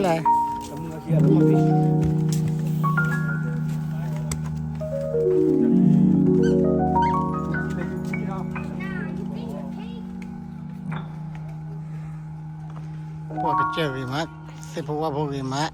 လဲၣ်, ပှၤကစၢၢ်ဂ့ၤမး, သ့ၣ်ဖိဝၣ်ဖိဂ့ၤမး.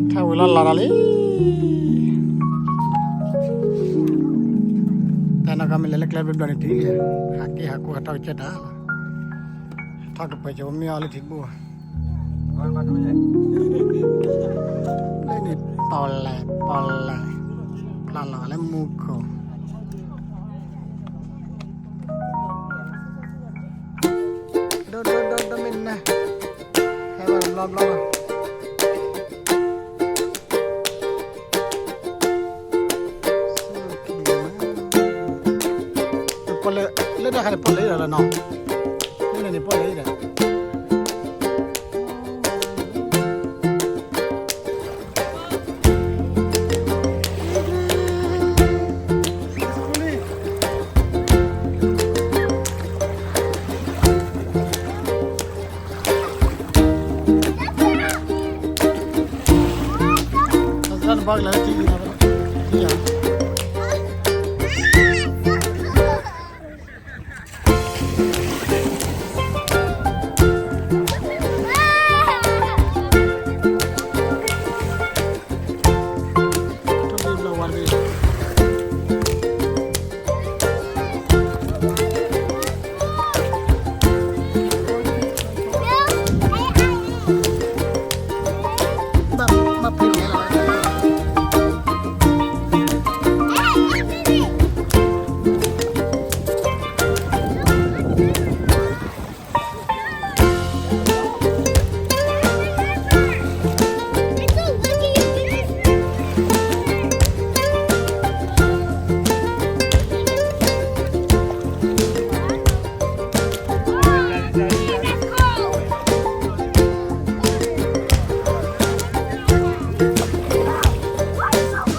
ထၢဝံၤလီၤလီၤဒီးလံ, တၢ်နီၢ်ကီၢ်မ့ၢ်လဲၤလၢကျဲဘျီဘျီန့ၣ် ထံၣ်လံ, ဟးက့ၢ်ဟးကိၢ်ဟးထီၣ်ကစၢၢ်တၢ်လီၤ, ထီၣ်ကပၢၤကၠိမ့ၢ်အီၤလၢထံဘိၣ်, လၢန့ၣ် ပီၣ်လဲၣ်ပီၣ်လဲၣ်, ဖျါလီၤလၢမူခိၣ် ဒိၣ်ဒိၣ်ဒိၣ်ဒိၣ်မ့ၢ်နၢ်, ဟဲဘၣ်ဘျီဘျီလီၤ, လၢတၢ်ခါန့ၣ်ပီၣ်လဲၣ်ဒီးလီၤနီၤ, လၢန့ၣ်န့ၣ်ပီၣ်လဲၣ်ဒီး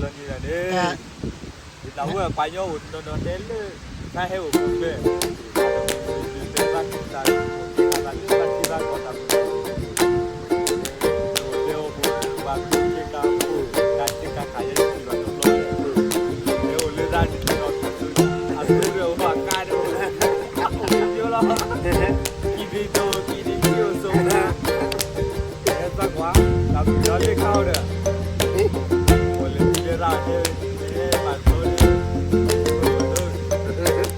န့ၣ်, ယသးဝဲပှၤကညီအိၣ်နီၢ်နီၢ်တဲလၢ တၢ်ဟဲအိၣ်ခိၣ်ဖျဲး, တဲဘၣ်က့ၤသး, တဲအိၣ်ခိၣ်ပှၤက့ၤကါအိၣ်, ကါတ့ကါခးယဲယစံးဘၣ်တဘျီ, တဲအိၣ်လၢတၢ်ဒ်န့ၣ်လီၤ, အဝဲအိၣ်လၢတၢ်ဒ်န့ၣ်လီၤ, အိၣ်က့ၤယိလီၤ, ကံၣ်ဒံးဒိၣ်ကံၣ်ဒံးကံၣ်အိၣ်ဆိးမး ဟဲသးကွၢ်, တၢ်ဘျုးဒီးလ့ၣ်ခါအိၣ်ဒီး, အိၣ်လၢပျဲသးန့ၣ်, မၤလိန့ၣ်, တၢ်သးက့ၤသးကီၢ်တၢ်, တၢ်သ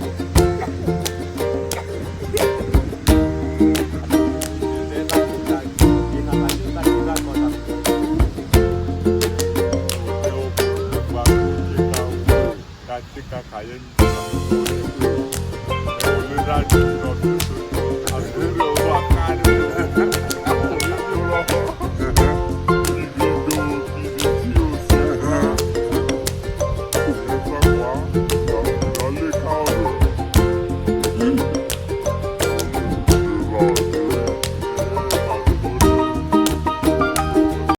့ၣ်တၢ်ခးယဲန့ၣ်, အိၣ်လၢတၢ်ဒ်န့ၣ်လီၤ,